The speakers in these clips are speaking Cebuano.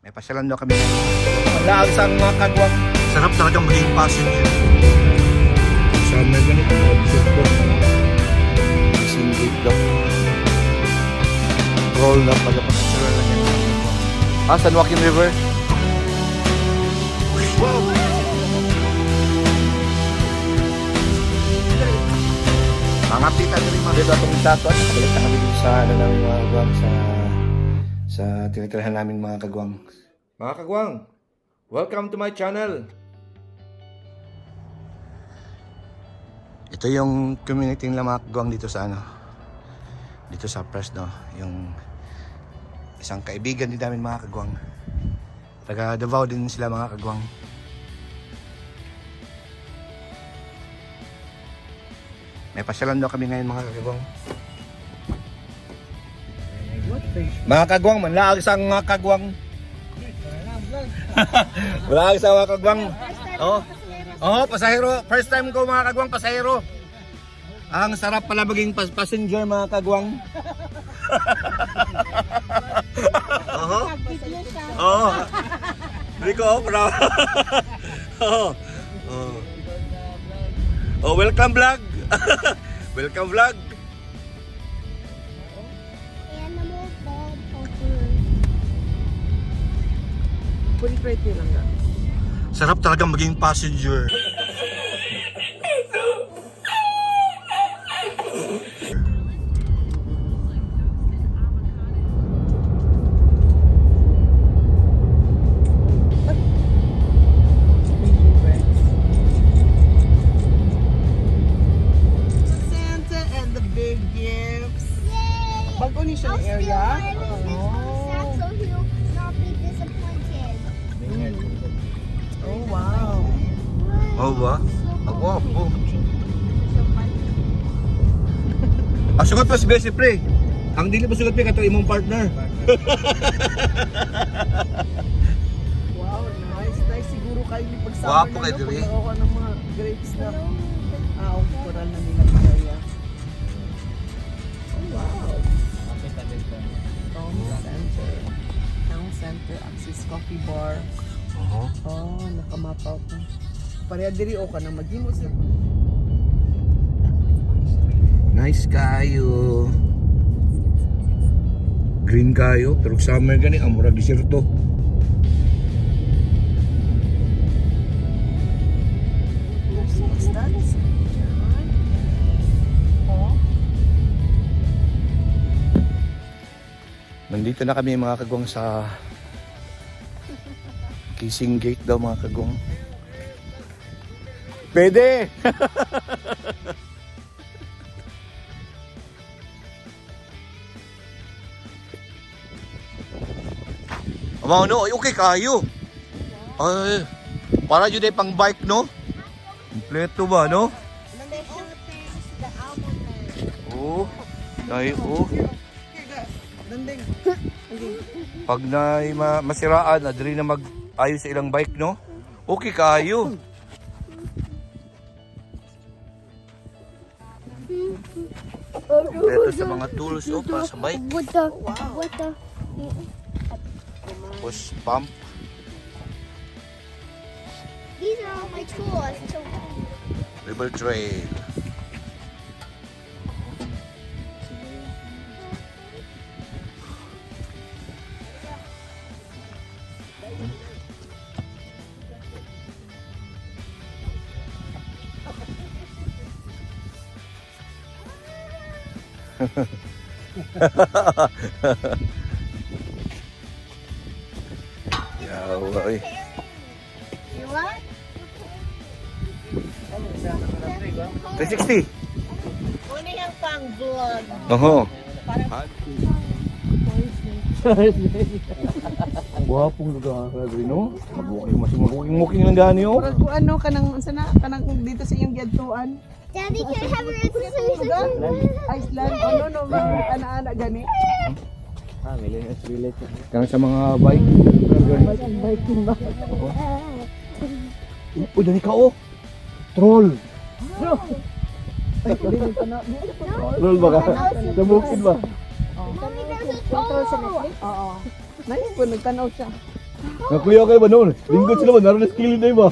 May pasyalan daw kami. Laag sa mga kagwang. Sarap talaga maging passenger. Summer ganito. Object ko. Single block. Roll na pala pa. Natural lang yan. Ah, San Joaquin River. Mga pita diri mga dito atong tato at nakabalik na kami dito sa ano namin, mga kagwang, sa tinitirhan namin, mga kagwang. Mga kagwang, welcome to my channel. Ito yung community nila, mga kagwang, dito sa ano, dito sa Fresno, yung isang kaibigan din namin, mga kagwang. Taga Davao din sila, mga kagwang. May pasyalan daw kami ngayon, mga kagwang. Mga kagwang, manlaag sa mga kagwang. Manlaag sa mga kagwang. Oh. Oh, pasahero. First time ko, mga kagwang, pasahero. Ang sarap pala maging passenger, mga kagwang. Oo. Oo. Hindi ko, oh, pero. Oo. Oh. Oh, welcome vlog. Welcome vlog. Animal ball poker. Put it right here lang ga. Sarap talaga maging passenger. Santa and the big gifts. Yay! Bago ni siya I'll ng steal area. Riley's little sack so he'll not be disappointed. Oh, wow. Oh ba? Ako, ako. Ah, sugot pa si Bessie, pre. Ang dili pa sugot pre kato imong partner. Wow, nice. Nice siguro kayo ni pagsama Wapo na, kayo no? diri. Pag nakuha ng mga grapes na. Ah, okay, coral na nila yung area. Oh, wow. Town Center. Town Center, Axis Coffee Bar. Oo. Oh, nakamapaw ko. Pareha diri o ka nang maghimo sa Nice kayo. Green kayo, pero summer gani ang murag diserto. What's that? Diyan. Oh. Nandito na kami, mga kagwang, sa Kissing Gate daw, mga kagwang. Pwede! Aba, no, ay, okay kayo. Ay, para yun ay pang bike, no? Kompleto ba, no? Special thanks to the almond man. Oo. Ay, oo. Here, ga. Danding. Pag na masiraan, adri na mag-ayos sa ilang bike, no? Okay kayo. Kompleto sa mga tools, oh, para sa bike. What the? What the? Tapos pump. These are all my tools. To River Trail. Yawa, eh. You what? 360. Una yung pang vlog. Oho. Gwapong lugar, no? Mag-walking, mas mag-walking, walking lang gani, oh. Murag ko ano kanang unsa na kanang dito sa iyong giadtuan. Daddy, can I have a Lugar? Iceland. Oh no no, mga ana-ana gani. Kanang sa mga bike. Biking biking ba? Uy, dali ka, oh. Troll. Ay, dili pa na. Troll ba ka? Sa bukid ba? Mommy, there's a troll. Oo. Nice po nagtanaw siya. Nakuya kayo ba noon? Lingkod sila ba? Naroon na skill na ba?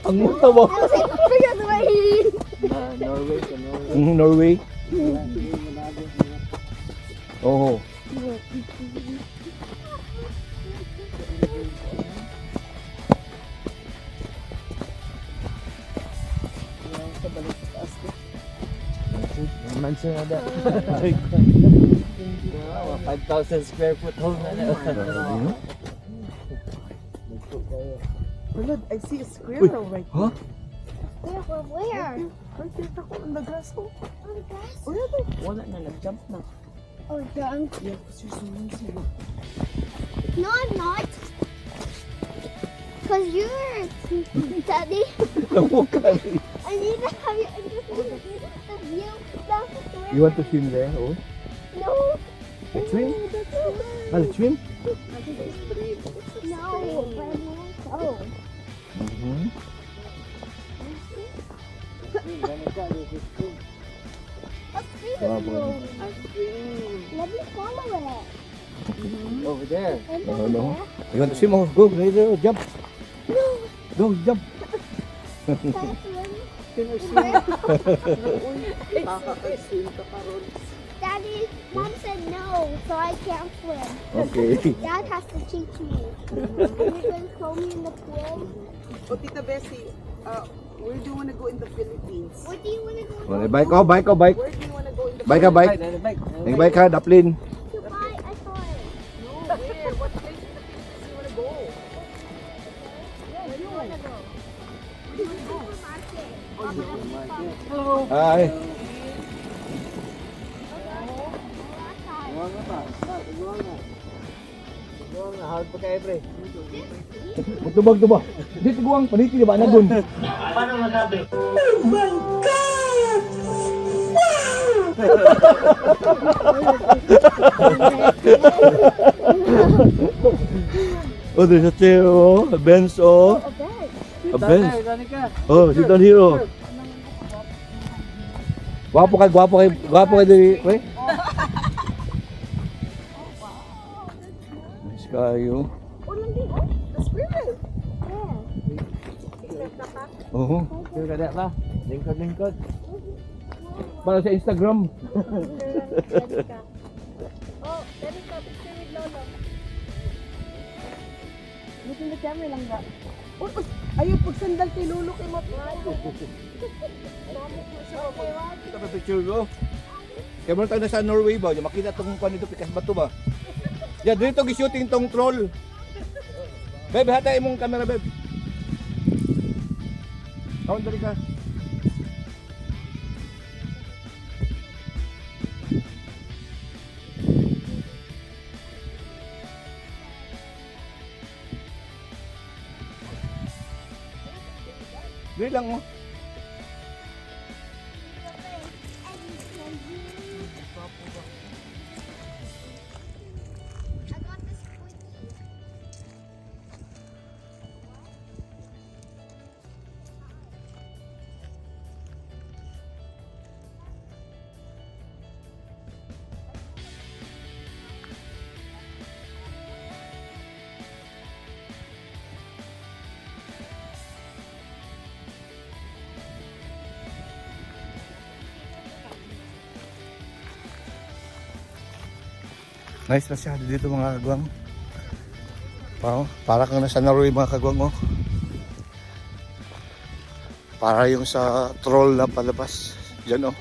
Ang muta ba? I was like, forget the way. Norway sa Norway. Norway. Oo. Sa balik sa taas ko. Mansion na da. 5,000 square foot home na na. Look, I see a squirrel right Huh? Where, where, where? Right there, ako on the grass. Oh, On the grass? where are they? Wala na, nag-jump na. Oh, drunk. Yeah, because you're so noisy. No, I'm not. 'Cause you're Daddy. Namukan. I need to have you. I just need to see the view. The You want to swim there? Oh. No. Let's swim? Ah, let's swim? No, but I want to go. A stream is moving. Let me follow it. Over there. And No, over no. there. You want to swim? Oh, go, right there, jump. No. Go, jump. Can I swim? Can I swim? Uy, makakaswim ka karon. Daddy, Mom said no, so I can't swim. Okay. Dad has to teach me. Are you gonna throw me in the pool? Oh, Tita Bessie, where do you want to go in the Philippines? Where do you wanna go? Wala, bike oh, bike oh, bike. Where do you want to go in the Bike ka, bike. Bike. Nag-bike ka, daplin. To buy a toy. No, where? What place in the Philippines do you want to go? Where do you wanna go? To the supermarket. Oh, Hi. Hard pa kayo, pre. Tubag, tubag. Dito guwang, paniti na ba nagun? Oh, there's a chair, oh, a bench, oh. A bed. A bench. Gani ka. Oh, sit down here, oh. Gwapo kay, gwapo kay, gwapo kay diri, pre. Nice kayo. Oh, nandun, oh, the squirrel. Yeah. Oo. Sure ka ba? Lingkod, lingkod. Para sa Instagram. Oh, Daddy, ka picture with Lolo. Look in the camera lang ba? Uy, uy, ayaw pagsandal kay Lolo kay Mapito. Ito pa picture ko. Kaya meron tayo na sa Norway ba? Yung makita tong kwan dito, pikas bato ba? Yeah, dito gi-shooting tong troll. Beb, hatay imong camera, beb. Tawon dali ka. Dili lang oh. I got this squeaky. Nice masyado dito mga kagwang. Para, para kang nasa Norway mga kagwang oh. Para yung sa troll na palabas. Diyan oh.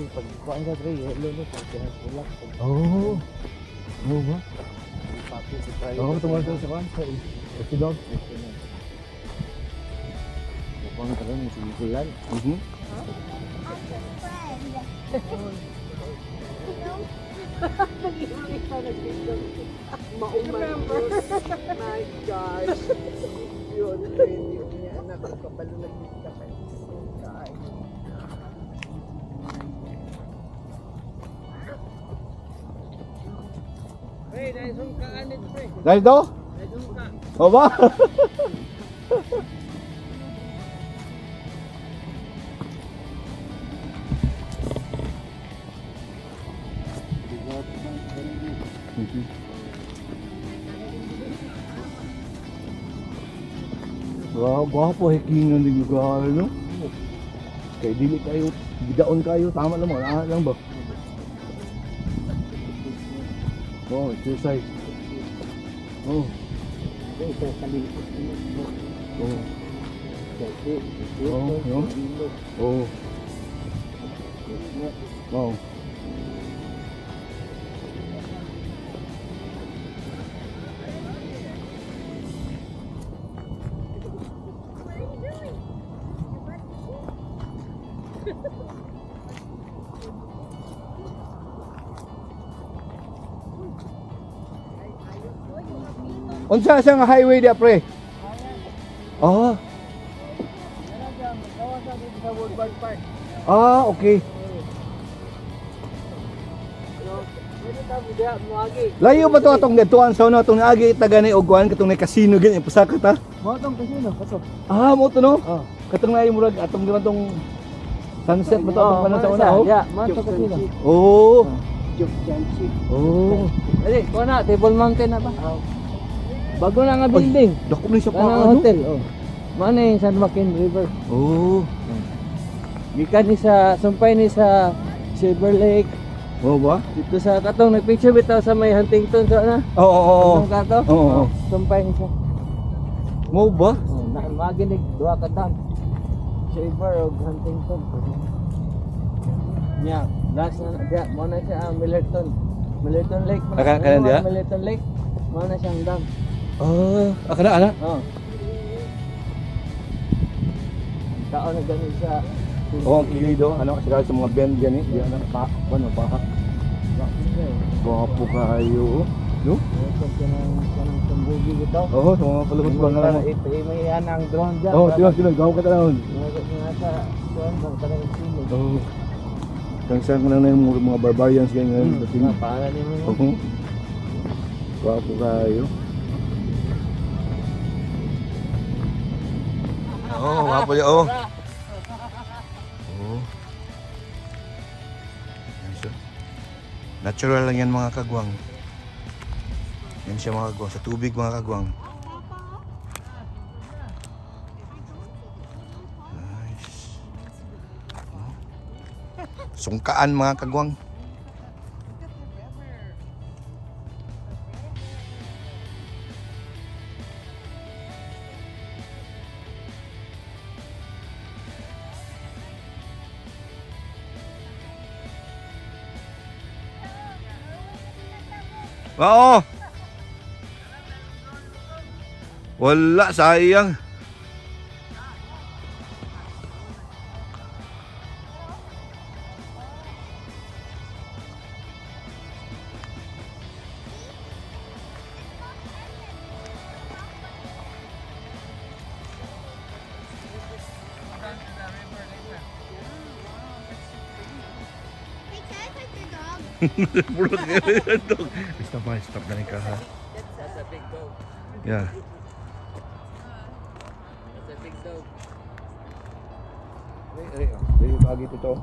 Pag kuan ka pre, yellow no pag kinapulak. Pag Oh. Oo ba? papel sa private. Oo, tungkol sa kuan sa si dog. Mukhang karon sigulan. Nag-iba nag-video. Mauman. My gosh. Yun, pwede. Unya, anak ko kabalo nag-video ka. So, guys. Dahil do? Oo ba? Wow, gwapo hikingan din lugar, no? Kay dili kayo, gidaon kayo, tama lang mo, ah, lang ba? Oh, exercise. Oh. Oh. Oh, no? Oh. Wow. Unsa sa nga highway dia pre? Ah. Ah, okay. Layo ba to atong gadtuan sa una atong naagi taga ni og kuan katong nay casino gani pasaka ta? Mo tong casino kato. Ah, mo to no? Oh. Katong nay murag atong giman tong sunset ba to atong kanon sa una oh? Ya, mo tong casino. Oh. Oh. Dali, ko na Table Mountain na ba? Bago na nga building. Dako ni siya pa Kanang ano? hotel, oh. Mao na yung San Joaquin River. Oh. Gikan ni sa sumpay ni sa Silver Lake. Oh ba? Dito sa katong nagpicture bitaw sa may Huntington sa na. Oo, oo, oo. Katong kato. Oo, oo. Sumpay ni siya. Mo ba? Oh, na maginig duha ka dam. Silver og Huntington. Nya, last na diya mo na siya ang Millerton. Millerton Lake. Man. Ah, kanan diya? Millerton Lake. Mo na siyang dam. Ah, akala ana. Oh. Tao na ganun sa Oh, ang kili do, ano kasi sa mga bend gani, di ana pa, ano pa. Gwapo kayo. No? Kanang bitaw. Oo, sa mga palabas ba nga mo. May yan ang drone dyan. Oh, sila sila, gaw ka taon. Mga sa kuwan bang kanang sino. Oo. Kang saan ka lang na yung mga barbarians ganyan. Dating. Mga pangalan nimo. Oo. Gwapo kayo. Oo, oh, gwapo yun. Oo. Oo. Yan siya. Natural lang yan mga kagwang. Yan siya mga kagwang. Sa tubig mga kagwang. Nice. Oh. Sungkaan mga kagwang. Oo. Wala, sayang. Hey, can I pet your dog? Stop ba? Stop na rin ka ha. That's a big dog. Yeah. That's a big dog. Dili pagi ito.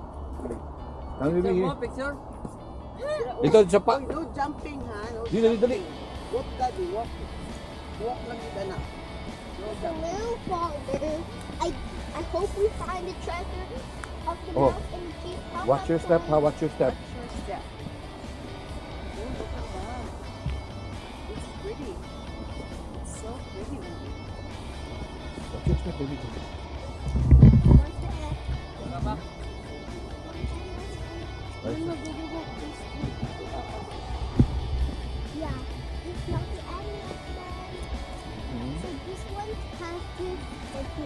Ang Picture bibig. mo, picture. Dito sa pa. No jumping ha. No Dili dili dili. Walk daddy, walk. Walk lang yun anak. It's a little farther. I hope we find the treasure of the Oh. mouse and the chief. Watch your step ha, watch your step. Your step. Oh, look at that. It's pretty. It's so pretty. Mommy. Watch your step, baby. Where's the egg? No, no, go, go, go. Please, please. Yeah, it's not the end yet, then. So this one has to go to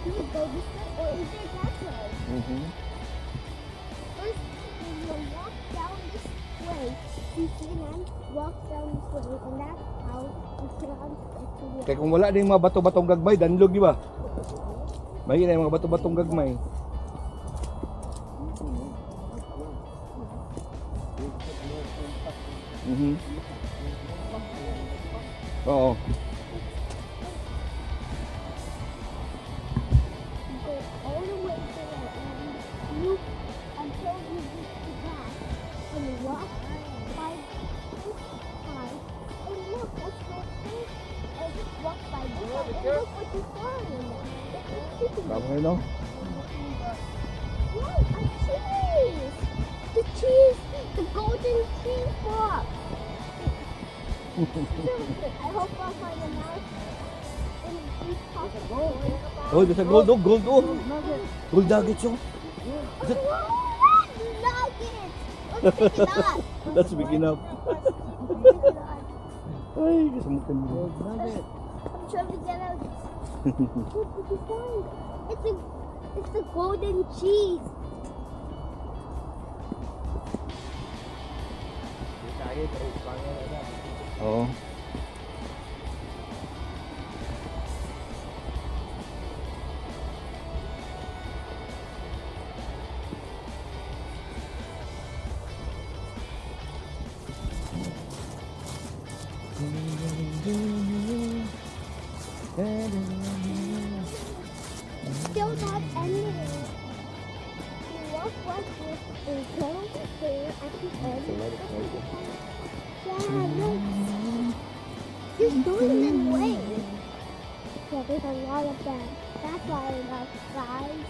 You would go this way or either that way. First, we will walk down this way. You see, and walk down this way, and that's how we can get to the Kaya kung wala na yung mga bato-batong gagmay, danlog, di ba? May na yung mga bato-batong gagmay. Oo. Go all the way to the end, look until you reach the grass, and walk by this side, and look what's going and walk by this side, and look what you find. It's a tree. Tama kayo, no? Wow, a cheese! The cheese, the golden tree box. I hope I'll find a mouse in this pocket. Oh, there's a gold, oh, gold, oh. Gold nuggets, oh. Nuggets! Let's pick it up. That's big enough. Pick it up. Ay, kasamutan mo. Gold nugget. I'm trying to get out. What did you find? It's a golden cheese. Oo. It's still not ending. You walk like this and go there at the end. Yeah, look. You're doing it way. Yeah, there's a lot of them. That's why I love flies.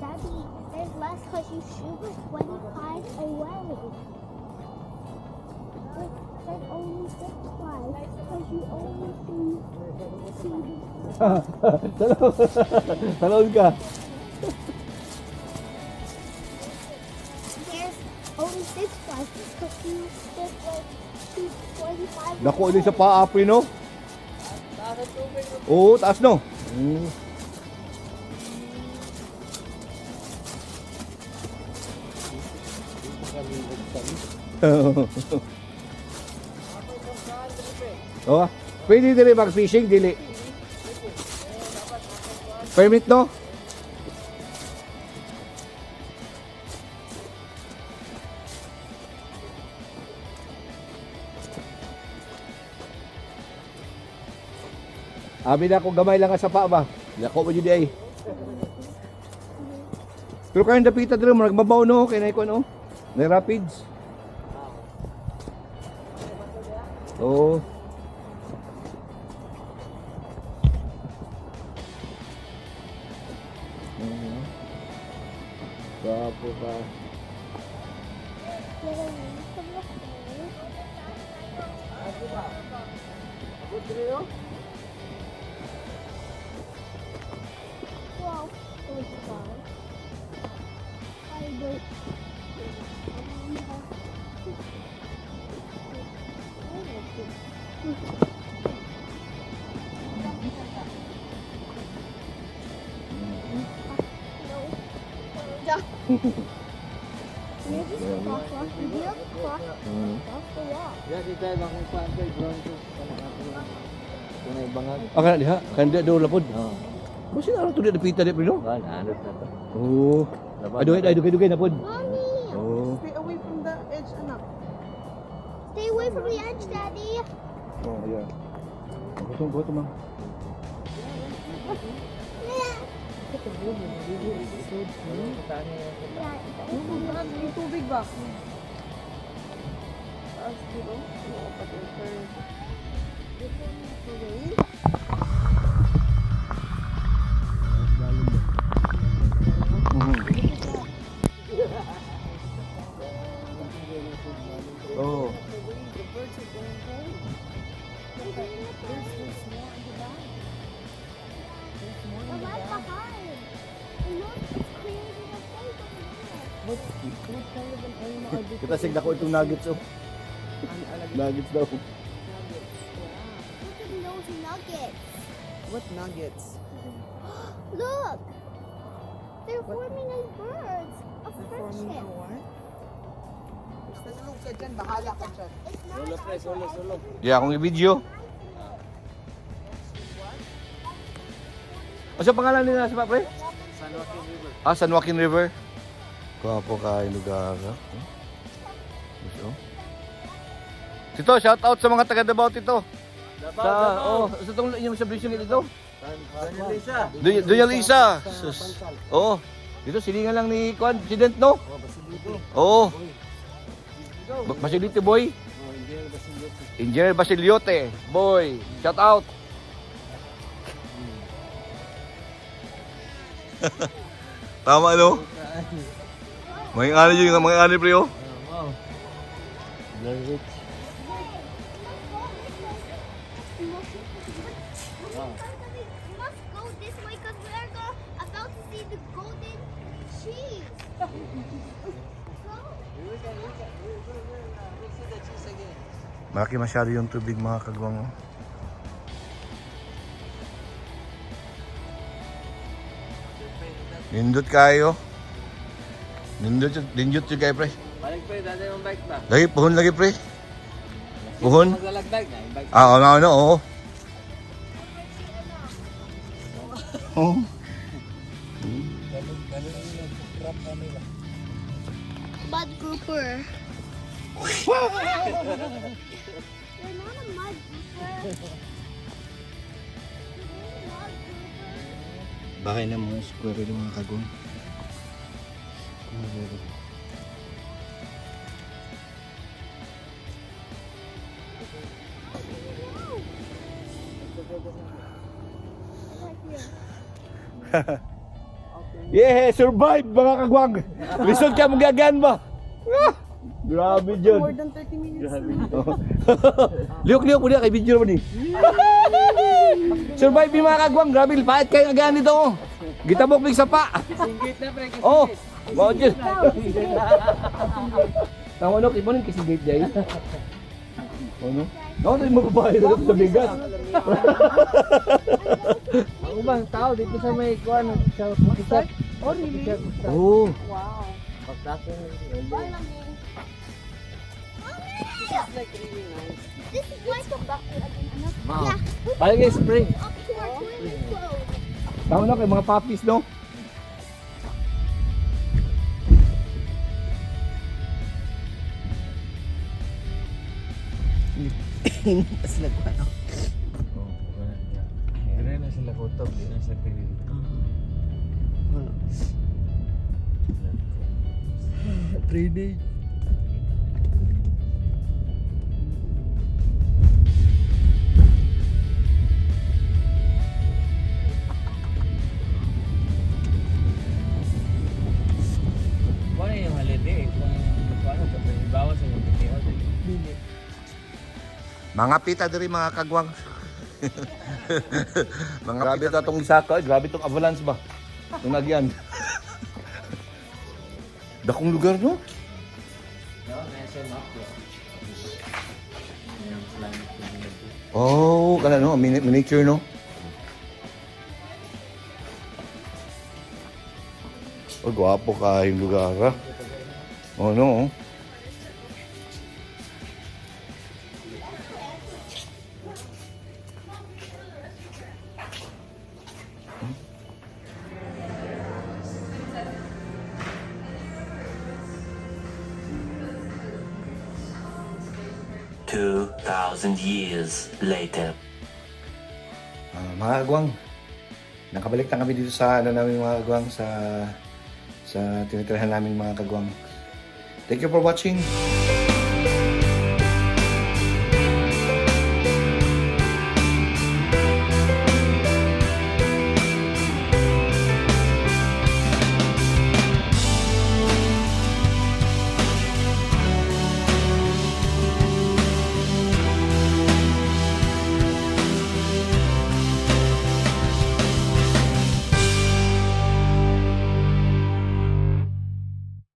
Daddy, there's less because you shoot 25 away. There's only six flies because you only see Talon. Talon ka. There's only six flies because you just like shoot 25 Dako away. din sa paa, pre, no? Oo, taas, no? Oo. Pwede dili mag-fishing, dili. Permit, no? Abi na ako gamay lang ka sa paa ba. Dako mo jud ay. Pero kayo dapita diri mo nagbabaw no kay nay no. Nay rapids. Oo. Gwapo pa. Get away from the hole. Well, it was fun. I don't. No. You just cross off the cross off the wall. Yan, di tayo bakong kuwan ko, bronco. Kunay bangag. Ah, kana diha, kanda do lapod. Oo. Basta na to dapita di pre no. Kuwan, anot na to. Oo. Ay, dugay, ay, dugay, dugay na pod. Mommy, Oo. Stay away from the edge, anak. stay away from the edge, Daddy. Oh, yeah. Gusto, gusto, ma'am. Yeah. Yeah, Yung tubig ba? Taas dito. Oo, pati ito. Okay. Oo. The birds are going home. There's more in the back. What kind of an animal are they? Kita sig dako itong nuggets oh. Nuggets daw. Nuggets. Wow. Look at those nuggets. What nuggets? Look! They're forming as birds of They're forming friendship. a what? Basta tulog ka dyan, bahala ka dyan. It's not solo, pre, solo, solo. Yeah, akong i-video. Ano sa pangalan nila sa pre? San Joaquin River. Ah, San Joaquin River. Gwapo kayo lugar. Ah. Gusto? Tito, shout out sa mga taga Davao, Tito. Davao, Sa, Davao. oh, sa tong yung subdivision nito. Doña Lisa. Doña Lisa. Sus. Oo. Dito silingan lang ni Kwan, President, no? Oh, Basilito. Oo. Go. Basilite boy. Oh, Engineer Basilito. Engineer Basiliote, boy. Shout out. Tama, no? Mga ano yung mga ano, pre, oh. Wow. Blair Witch. We must go this way because we are about to see the golden cheese. Go. We can, we can, we'll see the cheese again. Malaki masyado yung tubig, mga kagwang, oh. Nindot kayo. Nindot, nindot yung kayo, pre. Balik pre, dati mong bike ba? Lagi, puhon lagi, pre. Puhon. Maglalagdag na, yung bike. Ah, ano, ano, oo. Oh. Mud grouper. You're not a mud grouper. You're a mud grouper. Bahay ng mga square ng mga kagwang. Right here. Yeah, survive, mga kagwang. Lisod ka magagan ba? Ah, grabe dyan. More than 30 minutes na. Liyok-liyok mo niya kay video naman eh. Survive yung mga kagwang. Grabe, pahit kayo agahan nito oh. Gitabok mig sapa. Singgit na pre, kasi Oh, mao dyan. Tama no, kibo nin kissing gate day. Ano? No, no, mababae na sa bigas. Ang ubang tao dito sa may kuan sa Pukisak. Oh, really? Oh. Wow. Pagdating ng Bye, Mommy. Mommy! This is like really nice. This is why come back here again. Wow. Yeah. Balik yung spring. Up to our toilet clothes. Tama no, kay mga puppies no. Mas nagkuhan ako. Oh, wala na. Dire na sila kutob, di na sila pwede. Drainage. Wala yung holiday kung ano kapag bawas sa mga PTO. Dili. Mga pita diri, mga kagwang. Mga Grabe ito atong isaka, eh. Grabe itong avalanche ba? Nung nagyan. Dakong lugar no? No, nasa map ko. Yung climate community. Oh, kana no, miniature no. Oh, gwapo kayong lugar ah. Oh no. Oh. 2,000 years later. Ah, mga kagwang, nakabalik na kami dito sa ano namin, mga kagwang, sa tinitirhan namin, mga kagwang. Thank you for watching.